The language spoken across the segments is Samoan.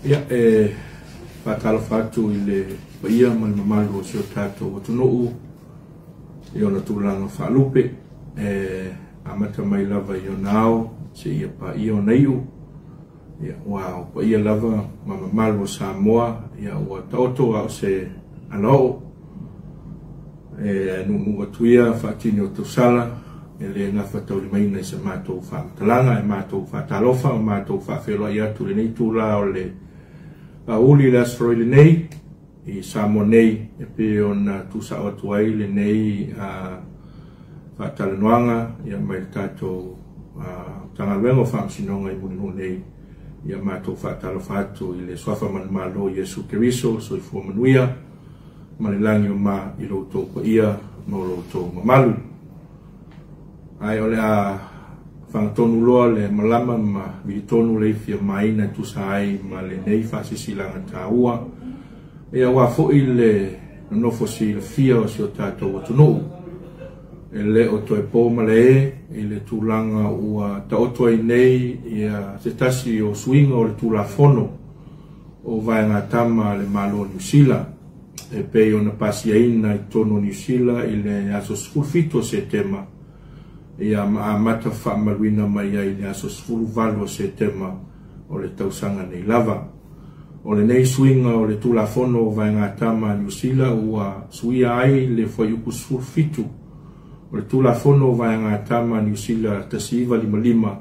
Ia, e faatalofa atu i le paia ma le mamalu o si o tatou atunuu i ona tulaga faalupe, e amata mai lava i ona ao seia paia ona iu. Ia, ua o paia lava ma mamalu o Samoa, ia ua taoto a o se alaoo e nuunuu atu ia faatini o tausala, e le gafataulimaina i se matou faamatalaga. E matou faatalofa ma matou faafeiloai atu i lenei itula o le aoauli i le Aso Faraile nei i Samoa nei, e pei ona tuusao atu ai lenei faatalanoaga ia mai le tatou Matagaluega o Faamasinoga i Mulinuu nei. Ia matou faatalofa atu i le suafa manumalo o Iesu Keriso, soifua manuia ma le lagi o ma i lo outou paia ma lo outou mamalu. Ae o le a fagatonu loa le malama ma vilitonu le ifi a maina e tusa ai ma lenei faasisilaga taua, ia aua foi le nonofo silafia o si o tatou atunuu. E le o toe po ma le e i le tulaga ua taoto ai nei ia se tasi o suiga o le Tulafono o Vaegatama a le Malo o Niu Sila, e pei ona pasiaina i totonu o Niu Sila i le aso 17 o Setema, ia ma amata faamaluina mai ai i le aso 18 o Setema o le tausaga nei lava. O lenei suiga o le Tulafono o Vaegatama a Niu Sila ua suia ai le fuaiupu 17 o le Tulafono o Vaegatama a Niu Sila 1955,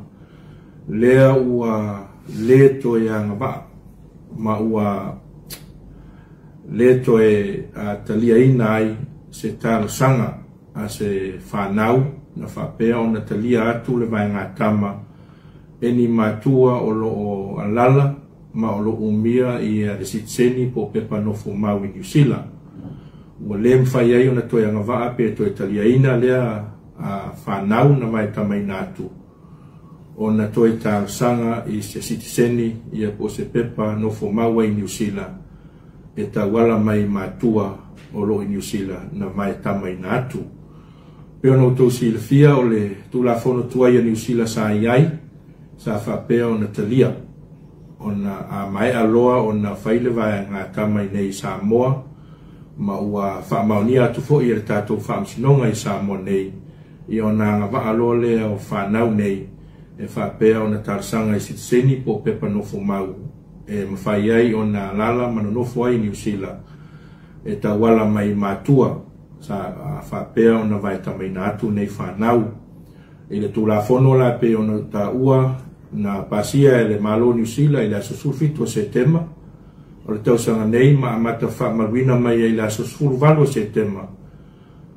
lea ua le toe agavaa ma ua le toe taliaina ai se talosaga a se fanau na faapea ona talia atu le vaegatama e ni matua o lo o alala ma o lo o umia ia le sitiseni po o pepa nofo mau i Niu Sila. Ua le mafai ai ona toe agavaa pe toe taliaina lea fanau na vaetamaina atu ona toe talosaga i se sitiseni ia po o se pepa nofo mau ai i Niu Sila e tauala mai matua o lo o i Niu Sila na vaetamaina atu. Pe ona outou silafia o le Tulafono tuai a Niu Sila sa i ai, sa faapea ona talia ona a maea loa ona fai le vaegatama i nei i Samoa, ma ua faamaonia atu foi e le tatou Faamasinoga i Samoa nei, ia ona agavaa loa lea o fanau nei e faapea ona talosaga i sitiseni po o pepa nofo mau e mafai ai ona alala ma nonofo ai i Niu Sila e tauala mai matua sa faapea ona vaetamaina atu nei fanau. I le Tulafono la pei ona taua na pasia e le Malo o Niu Sila i le aso 17 o Setema o le tausaga nei ma amata faamaluina mai ai i le aso 18 o Setema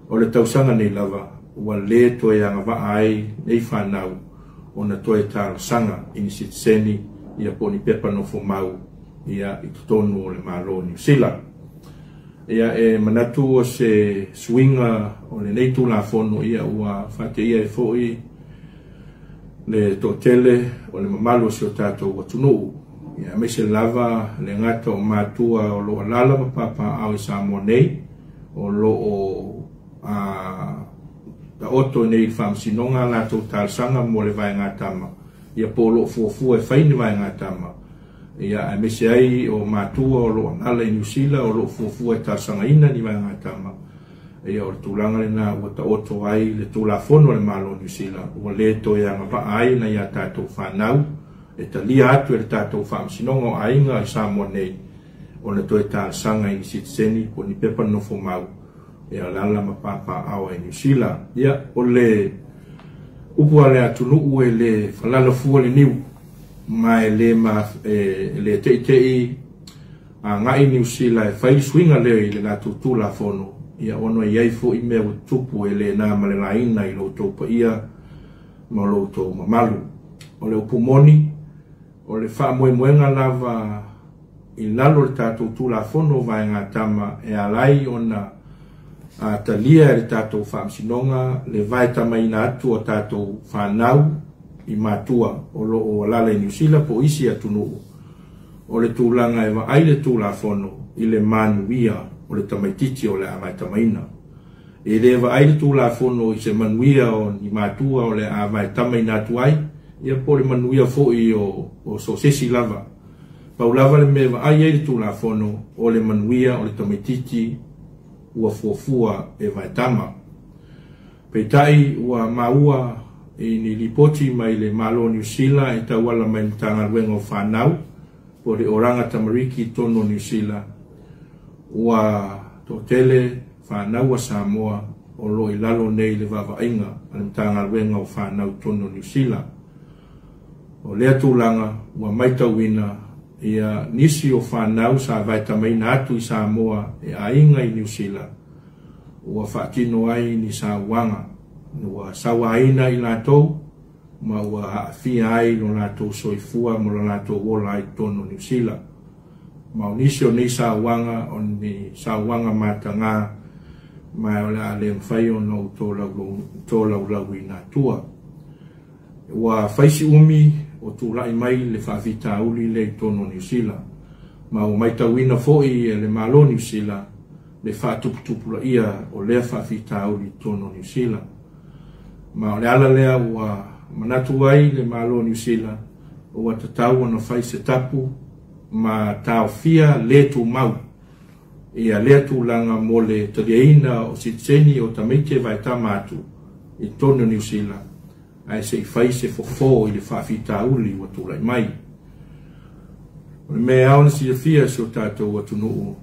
o le tausaga nei lava, ua le toe agavaa ai nei fanau ona toe talosaga i ni sitiseni ia po o ni pepa nofo mau ia i totonu o le Malo o Niu Sila. Ia e manatu o se suiga o lenei Tulafono ia ua faateia ai foi le toatele o le mamalu o si o tatou atunuu, ia aemaise lava le gata o matua o lo o alala ma papaaao i Samoa nei, o lo o taoto nei i le Faamasinoga a latou talosaga mo le vaegatama, ia po o lo o fuafua e fai ni vaegatama, ia aemaise ai o matua o lo o alala i Niu Sila o lo o fuafua e talosagaina ni vaegatama. Ia o le tulaga lena ua taoto ai le Tulafono a le Malo o Niu Sila, ua le toe agavaa ai nai a tatou fanau e talia atu e le tatou Faamasinoga o Aiga i Samoa nei ona toe talosaga i ni sitiseni po o ni pepa nofo mau e alala ma papaaao ai i Niu Sila. Ia o le upu a le atunuu e le falala fua le niu, ma e le teitei agai Niu Sila e fai le suiga lea i le latou Tulafono, ia ona e i ai foi mea ua tutupu e le na ma le laina i lo outou paia ma lo outou mamalu. O le upu moni, o le faamoemoega lava i lalo o le tatou Tulafono o Vaegatama e ala ai ona talia e le tatou Faamasinoga le vaetamaina atu o tatou fanau i matua o lo o alala i Niu Sila po o isi atunuu, o le tulaga e vaai le Tulafono i le manuia o le tamaitiiti o le a vaetamaina. E le vaai le Tulafono i se manuia o ni matua o le a vaetamaina atu ai, ia po o le manuia foi o so o se isi lava. Pau lava le mea e vaai ai le Tulafono o le manuia o le tamaitiiti ua fuafua e vaetama. Peitai ua maua i ni lipoti mai le Malo o Niu Sila e tauala mai le Matagaluega o Fanau po o le Oranga Tamariki i totonu o Niu Sila, ua toatele fanau a Samoa o lo o i lalo nei i le vaavaaiga a le Matagaluega o Fanau i totonu o Niu Sila. O lea tulaga ua matauina ia nisi o fanau sa vaetamaina atu i Samoa e aiga i Niu Sila ua faatino ai ni sauaga, ua sauaina i latou ma ua aafia ai lo latou soifua ma lo latou ola ai i totonu o Niu Sila. Ma o nisi o nei sauaga o ni sauaga mataga ma o le a le mafai ona ou tolaulauina atua. Ua fai si umi o tulai mai le faafitauli lea i totonu o Niu Sila, ma ua matauina foi e le Malo o Niu Sila le faatuputupulaia o lea faafitauli i totonu o Niu Sila. Ma o le ala lea ua manatu ai le Malo o Niu Sila ua tatau ona fai se tapu ma taofia le tumau ia lea tulaga mo le taliaina o sitiseni o tamaiti e vaetama atu i totonu o Niu Sila, ae se i fai se fofo i le faafitauli ua tulai mai. O le mea e ao ona silafia e si o tatou atunuu,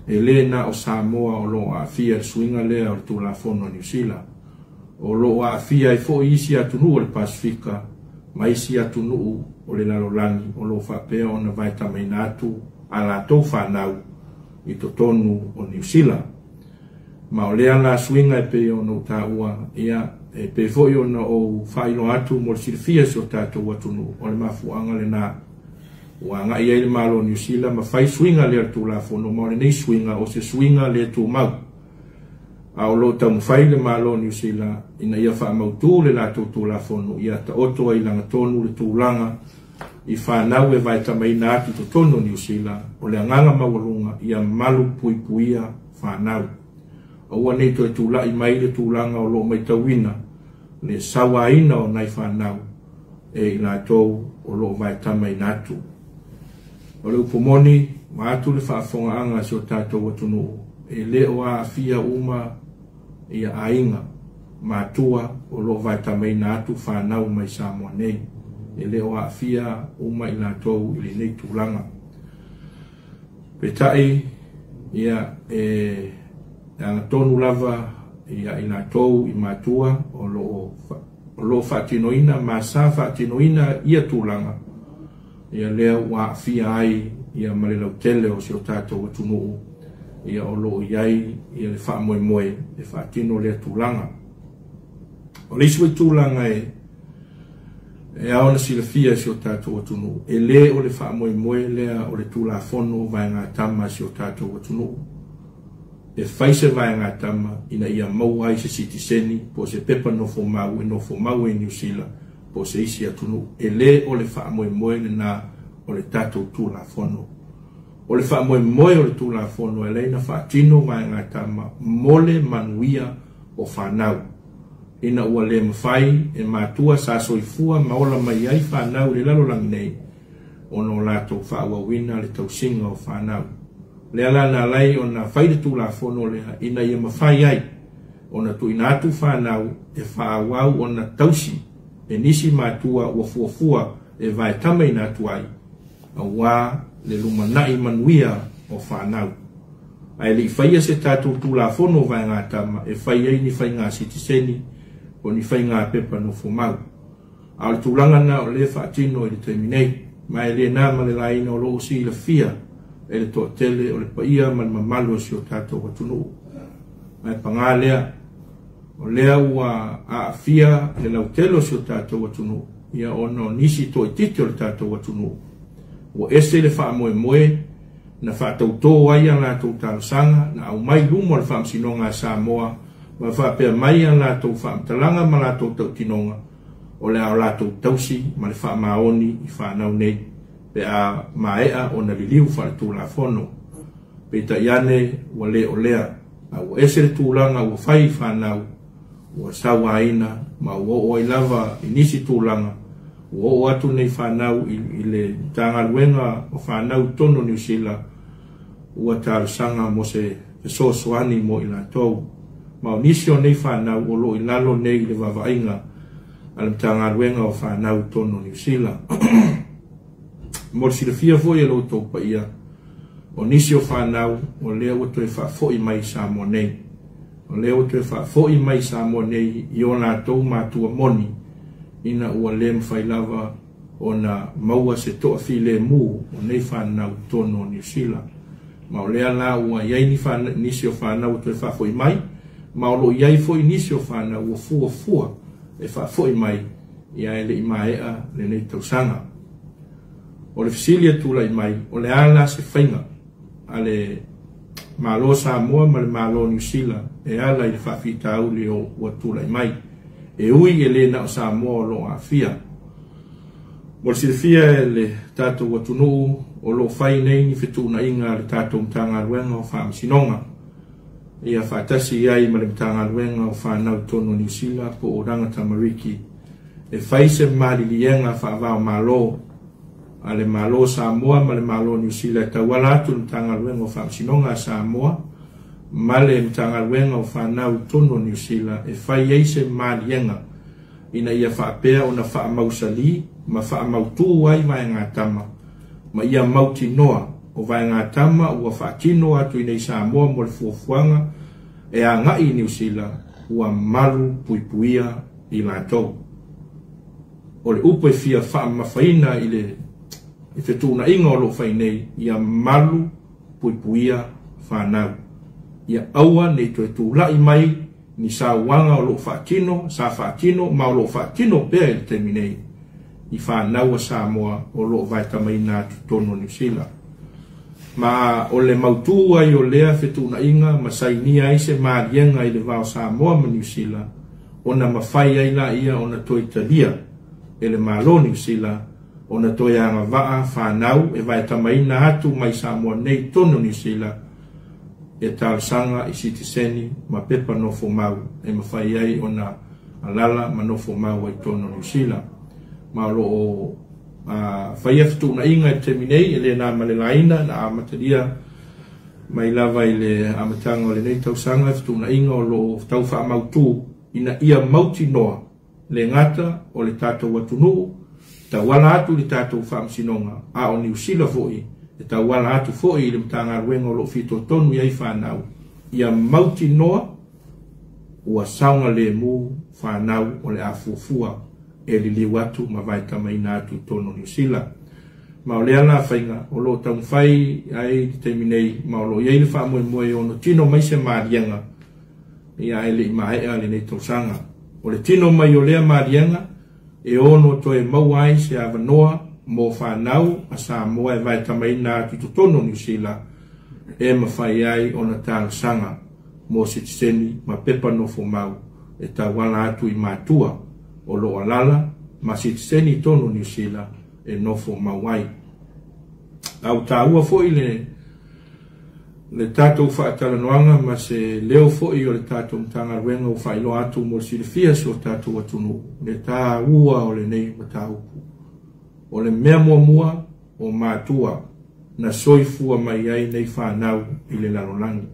e le na o Samoa o lo o aafia i le suiga lea o le Tulafono a Niu Sila. O lo o aafia ai foi isi atunuu o le Pasefika ma isi atunuu o le lalolagi o lo o faapea ona vaetamaina atu a latou fanau i totonu o Niu Sila. Ma o lea la suiga e pei ona ou taua, ia, e pei foi ona ou faailoa atu mo le silafia e si o tatou atunuu, o le mafuaaga lena ua agai ai le Malo o Niu Sila ma fai suiga lea o le Tulafono, ma o lenei suiga o se suiga le tumau. A o lo o taumafai le Malo o Niu Sila ina ia faamautu le latou Tulafono ia taoto ai i lagatonu le tulaga i fanau e vaetamaina atu i totonu o Niu Sila, o le agaga maualuga ia malu puipuia fanau. Aua nei toe tulai mai le tulaga o lo o matauina le sauaina o nai fanau e i latou o lo o vaetamaina atu. O le upu moni, vaeatu le faafofogaaga a si o tatou atunuu, e le o aafia uma ia aiga matua o lo o vaetamaina atu fanau mai Samoa nei. E le o aafia uma i latou i lenei tulaga. Peitai, ia, e agatonu lava ia i latou i matua o lo o faatinoina ma sa faatinoina ia tulaga, ia lea ua aafia ai ia ma le lautele o si o tatou atunuu, ia o lo o i ai ia le faamoemoe e faatino lea tulaga. O le isi foi tulaga e ao ona silafia e si o tatou atunuu, e le o le faamoemoe lea o le Tulafono vaegatama a si o tatou atunuu. E fai se vaegatama ina ia maua ai se sitiseni po o se pepa nofomau e nofomau ai i Niu Sila po o se isi atunuu. E le o le faamoemoe lena o le tatou Tulafono. O le faamoemoe o le Tulafono e ala ai ona faatino vaegatama mo le manuia o fanau, ina ua le mafai e matua sa soifua ma ola mai ai fanau i le lalolagi nei ona o latou faaauauina le tausiga o fanau. Lea la na ala ai ona fai le Tulafono lea ina ia mafai ai ona tuuina atu fanau e faaauau ona tausi e nisi matua ua fuafua e vaetamaina atu ai, aua le lumanai manuia o fanau. Ae le i faia se tatou Tulafono vaegatama e fai ai ni faiga sitiseni po o ni faiga pepa nofomau. A o le tulaga lena o lea e faatino i le taimi nei, ma e le na ma le laina o lo o silafia e le toatele o le paia ma le mamalu o si o tatou atunuu. Ma e paga lea, o lea ua aafia le lautele o si o tatou atunuu, ia ona o nisi toaitiiti o le tatou atunuu. Ua ese le faamoemoe na faatautō ai a latou talosaga, na aumai luma o le Faamasinoga a Samoa, ma faapea mai a latou faamatalaga ma latou tautinoga, o le a o latou tausi ma le faamaoni i fanau nei, pe a maea ona liliu faaletulafono. Peitai ane ua le o lea, a ua ese le tulaga ua fai i fanau, ua sauaina ma ua oo ai lava i nisi tulaga Ua oo atu nei fanau i le Matagaluega o Fanau i totonu o Niu Sila ua talosaga mo se fesoasoani mo i latou. Ma o nisi o nei fanau o lo o i lalo nei i le vaavaaiga a le Matagaluega o Fanau i totonu o Niu Sila. Mo le silafia foi e lo outou paia, o nisi o fanau o lea ua toe faafoi mai i Samoa nei. O lea ua toe faafoi mai i Samoa nei i o latou matua moni, ina ua le mafai lava ona maua se toafilemu o nei fanau i totonu o Niu Sila. Ma o lea la ua i ai nisi o fanau ua toe faafoi mai, ma o lo o i ai foi nisi o fanau ua fuafua e faafoi mai ia e le i maea lenei tausaga. O le fesili e tulai mai, o le a la se faiga a le Malo Samoa ma le Malo Niu Sila e ala i le faafitauli o ua tulai mai, e ui e le na o Samoa o lo o aafia. Mo le silafia e le tatou atunuu, o lo o fai nei ni fetuunaiga a le tatou Matagaluega o Faamasinoga, ia faatasi ai ma le Matagaluega o Fanau i totonu o Niu Sila po o Oranga Tamariki, e fai se maliliega faava-o-Malo a le Malo Samoa ma le Malo Niu Sila e tauala atu i le Matagaluega o Faamasinoga a Samoa ma le Matagaluega o Fanau i totonu o Niu Sila e fai ai se maliega ina ia faapea ona faamausali ma faamautū ai vaegatama ma ia mautinoa o vaegatama ua faatino atu i nei Samoa mo le fuafuaga e agai i Niu Sila ua malu puipuia i latou. O le upu e fia faamamafaina i le fetuunaiga o lo o fai nei, ia malu puipuia fanau. Ia aua nei toe tula'i mai ni sauaga o lo o faatino, sa faatino ma o lo o faatino pea i le taimi nei i fanau a Samoa o lo o vaetamaina atu i totonu o Niu Sila. Ma o le mautū ai o lea fetuunaiga ma sainia ai se maliega i le va o Samoa ma Niu Sila, ona mafai ai laia ona toe talia e le Malo Niu Sila ona toe agavaa fanau e vaetamaina atu mai Samoa nei i totonu o Niu Sila e talosaga i sitiseni ma pepa nofomau e mafai ai ona alala ma nofomau ai i totonu o Niu Sila. Ma o lo o faia fetuunaiga i le taimi nei e le na ma le laina na amatalia mai lava i le amataga o lenei tausaga fetuunaiga o lo o tau faamautū ina ia mautinoa le gata o le tatou atunuu tauala atu i le tatou faamasinoga, a o Niu Sila foi e tauala atu foi i le Matagaluega o lo o fitoitonu i ai fanau, ia mautinoa ua saogalemu fanau o le a fuafua e liliu atu ma vaetamaina atu i totonu o Niu Sila. Ma o lea la faiga o lo o taumafai ai i le taimi nei, ma o lo o i ai le faamoemoe e ono tino mai se maliega ia e le i maea lenei tausaga. O le tino mai o lea maliega e ono toe maua ai se avanoa mo fanau a Samoa e vaetamaina atu i totonu o Niu Sila e mafai ai ona talosaga mo sitiseni ma pepa nofomau e tauala atu i matua o lo o alala ma sitiseni i totonu o Niu Sila e nofo mau ai. A ua taua foi le tatou faatalanoaga ma se leo foi o le tatou Matagaluega ua faailoa atu mo le silafia si o tatou atunuu le taua o lenei mataupu. O le mea muamua o matua na soifua mai ai nei fanau i le lalolagi.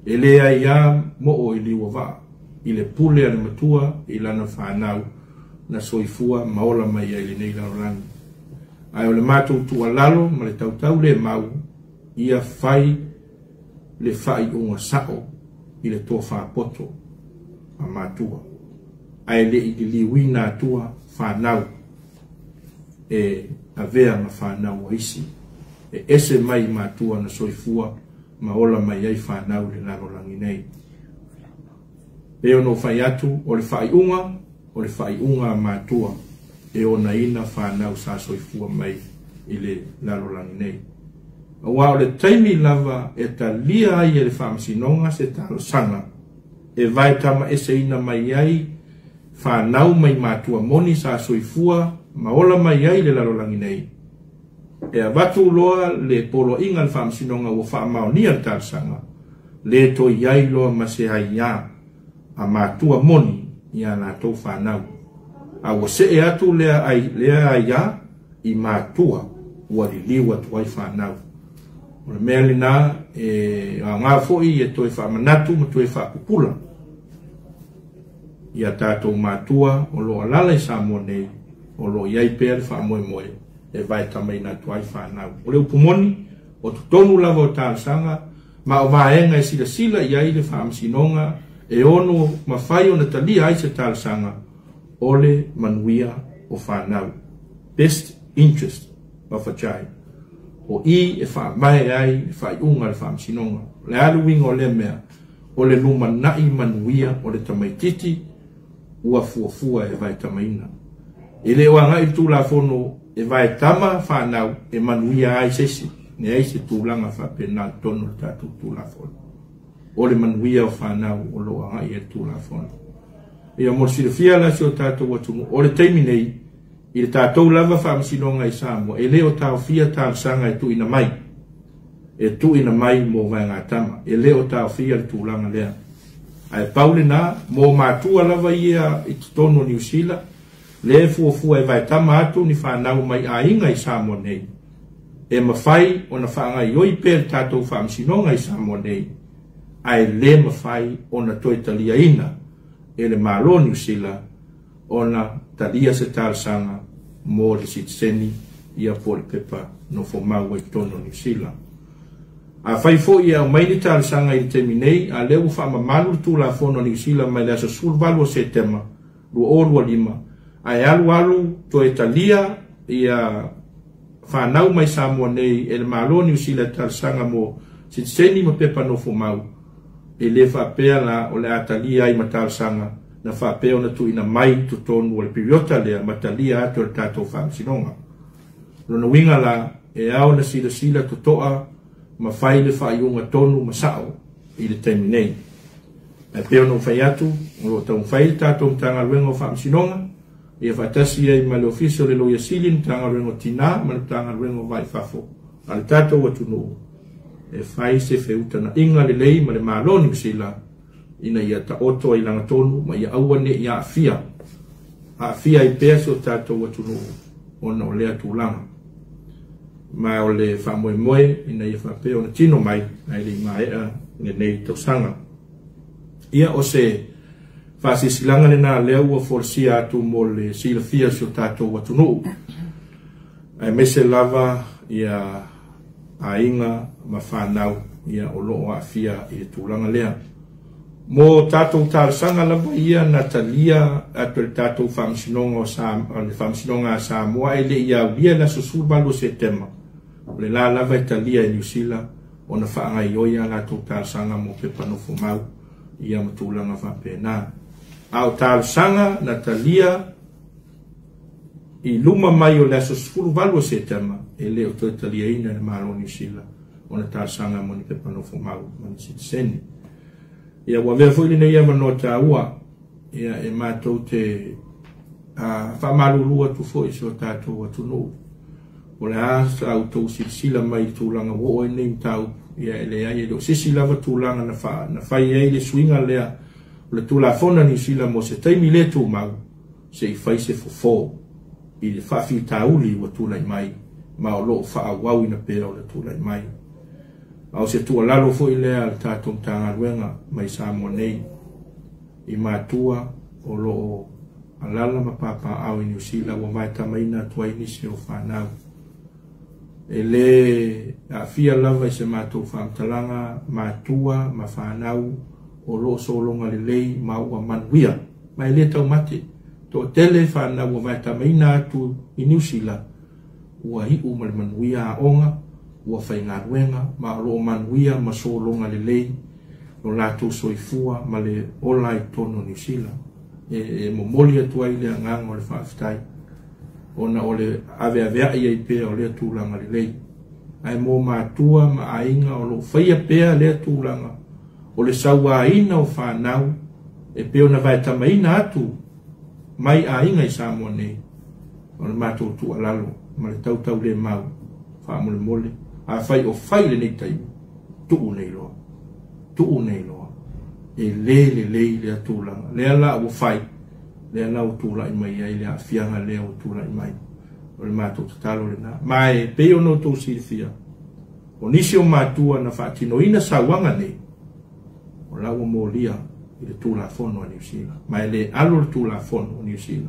E le ai a moo i liua vaa i le pule a le matua i lana fanau na soifua ma ola mai ai lenei lalolagi. Ae o le matou tuualalo ma le tautau le mau, ia fai le faaiuga sao i le tofa poto a matua, ae le i liliuina atua fanau e avea ma fanau a isi, e ese mai matua na soifua ma ola mai ai fanau le lalolagi nei. Pe ono fai atu o le faaiuga a matua e onaina fanau sa soifua mai i le lalolagi nei. Aua o le taimi lava e talia ai e le faamasinoga se talosaga e vaetama eseina mai ai fanau mai matua moni sa soifua ma ola mai ai le lalolagi nei. E avatu loa le poloaiga a le faamasinoga ua faamaonia le talosaga, le toe i ai loa ma se aiā a matua moni ia latou fanau. A ua see atu lea ai lea aiā i matua ua liliu atu ai fanau. O le mea lena e aoga foi e toe faamanatu ma toe faapupula ia tatou matua o lo o alaala i Samoa nei, o lo o i ai pea le faamoemoe e vaetamaina atu ai fanau. O le upu moni, o totonu lava o talosaga ma o vaega e silasila i ai le Faamasinoga e ono mafai ona talia ai se talosaga, o le manuia o fanau, best interest of a child. O i e faavae ai le faaiuga a le Faamasinoga. O le a le uiga o lea mea? O le lumanai manuia o le tamaitiiti ua fuafua e vaetamaina. E le o agai le Tulafono e vaetama fanau e manuia ai se isi, leai se tulaga faapena i totonu o le tatou Tulafono. O le manuia o fanau o lo o agai i ai le Tulafono. Ia mo le silafia la si o tatou atunuu, o le taimi nei, i le tatou lava Faamasinoga i Samoa, e le o taofia talosaga e tuuina mai, e tuuina mai mo vaegatama. E le o taofia le tulaga lea. Ae pau lena, mo matua lava ia i totonu o Niu Sila, lea e fuafua e vaetama atu ni fanau mai aiga i Samoa nei, e mafai ona faagaioi pea le tatou Faamasinoga i Samoa nei, ae le mafai ona toe taliaina e le Malo o Niu Sila ona talia se talosaga mo le sitiseni ia po o le pepa nofomau ai totonu o Niu Sila. Afai foi e aumai ni talosaga i le taimi nei, a lea ua faamamalu le Tulafono a Niu Sila mai le aso 18 o Setema 2025, ae alu alu toe talia ia fanau mai Samoa nei e le Malo o Niu Sila e talosaga mo sitiseni ma pepa nofomau, e le faapea la o le a talia ai ma talosaga na faapea ona tuuina mai totonu o le piriota lea ma talia atu e le tatou Faamasinoga. Lona uiga la, e ao ona silasila totoa ma fai le faaiuga tonu ma sao i le taimi nei. Ae pei ona ou fai atu, o lo o taumafai le tatou Matagaluega o Faamasinoga, ia faatasi ai ma le Ofisa o le Loia Sili, le Matagaluega o Tina ma le Matagaluega o Vai Fafo a le tatou atunuu, e fai se feutagaiga lelei ma le Malo o Niu Sila ina ia taoto ai lagatonu ma ia aua ne i aafia, aafia ai pea si o tatou atunuu ona o lea tulaga. Ma o le faamoemoe ina ia faapea ona tino mai ae le i maea lenei tausaga. Ia o se faasilasilaga lena lea ua folasia atu mo le silafia o si o tatou atunuu, aemaise lava ia aiga ma fanau ia o lo o aafia i le tulaga lea. Mo tatou talosaga lava ia na talia atu e le tatou Faamasinoga o Sa, le Faamasinoga a Samoa e le i aulia le aso 18 o Setema, o le la lava e talia e Niu Sila ona faagaioi a latou talosaga mo pepa nofomau ia ma tulaga faapena. A o talosaga na talia i luma mai o le aso 18 o Setema, e le o toe taliaina e le Malo o Niu Sila ona talosaga mo ni pepa nofomau ma ni sitiseni. Ia ua avea foi lenei avanoa taua ia e matou te faamalulu atu foi i si o tatou atunuu. O le a sa outou silasila mai i le tulaga ua oo ai lenei mataupu, ia e leai e le o se isi lava tulaga na, fa, na fai ai le suiga lea o le Tulafono a Niu Sila mo se taimi le tumau, se i fai se fofo i le faafitauli ua tulai mai ma o lo o faaauauina pea ona tulai mai. A o se tuualalo foi lea a le tatou Matagaluega mai Samoa nei i matua o lo o alaala ma papaaao i Niu Sila ua vaetamaina atu ai nisi o fanau. E le aafia lava i se matou faamatalaga matua ma fanau o lo o sologa lelei ma ua manuia, ma e le taumate. Toatele fanau ua vaetamaina atu i Niu Sila ua iu ma le manuia aoga, ua faigaluega ma o lo o manuia ma sologa lelei lo latou soifua ma le ola i totonu o Niu Sila. E momoli atu ai le agaga o le faafetai ona o le aveaveai ai pea o lea tulaga lelei. Ae mo matua ma aiga o lo o faia pea lea tulaga o le sauaina o fanau e pei ona vaetamaina atu mai aiga i Samoa nei, o le matou tuualalo ma le tautaulemau faamolemole, afai o fai lenei taimi, tuu nei loa, tuu nei loa, e le lelei lea tulaga. Lea la ua fai, Lea la ua tulai mai ai le aafiaga lea ua tulai mai. O le matou tatalo lena. Ma e pei ona outou silafia, o nisi o matua na faatinoina sauaga nei, o la ua molia i le Tulafono a Niu Sila. Ma e le alo le Tulafono a Niu Sila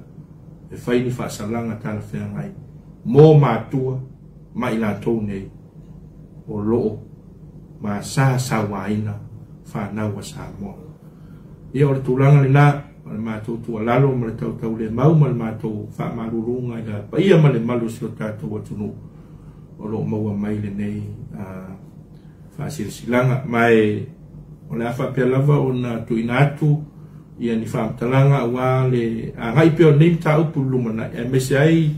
e fai ni faasalaga talafeagai mo matua ma i latou nei o loo ma sauaina fanau a Samoa. Ia o le tulaga lena, o le matou tuualalo ma le tautaulemau ma le matou faamaluluga i le paia ma le mamalu o si o tatou atunuu o lo o maua mai lenei faasilasilaga. Ma e o le a faapea lava ona tuuina atu ia ni faamatalaga aua le agai pea o lenei mataupu i le lumanai, aemaise ai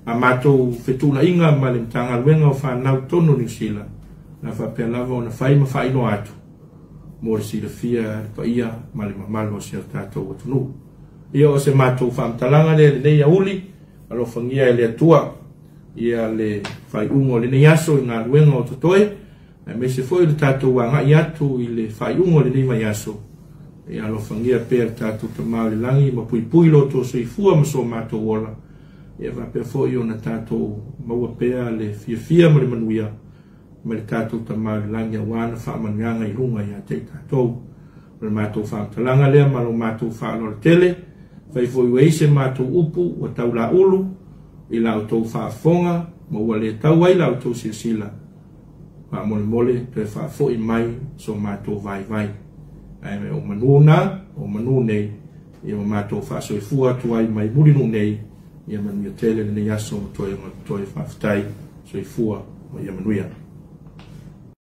a matou fetuunaiga ma le Matagaluega o Fanau totonu o Niu Sila, na faapea lava ona fai ma faailoa atu mo le silafia le paia ma le mamalu o si o tatou atunuu. Ia o se matou faamatalaga lea i lenei auli, alofagia e le Atua ia le faaiuga o lenei aso i galuega o totoe, aemaise foi le tatou agai atu i le faaiuga o lenei vaiaso. Ia alofagia pea le tatou Tama o le lagi ma puipui lo outou soifua ma so matou ola. Ia faapea foi ona tatou maua pea le fiafia ma le manuia ma le tatou Tama o le lagi aua na faamanuiaga i luga ia te i tatou. O le matou faamatalaga lea ma lo matou faaaloalo tele, fai foi ua i se matou upu ua taulaulu i la outou faafofoga ma ua le tau ai la outou silasila, faamolemole toe faafoi mai so matou vaivai. Ae o manu na, o manu nei, ia ma matou faasoifua atu ai mai Mulinuu nei, ia manuia tele lenei aso ma toe faafetai, soifua ma ia manuia.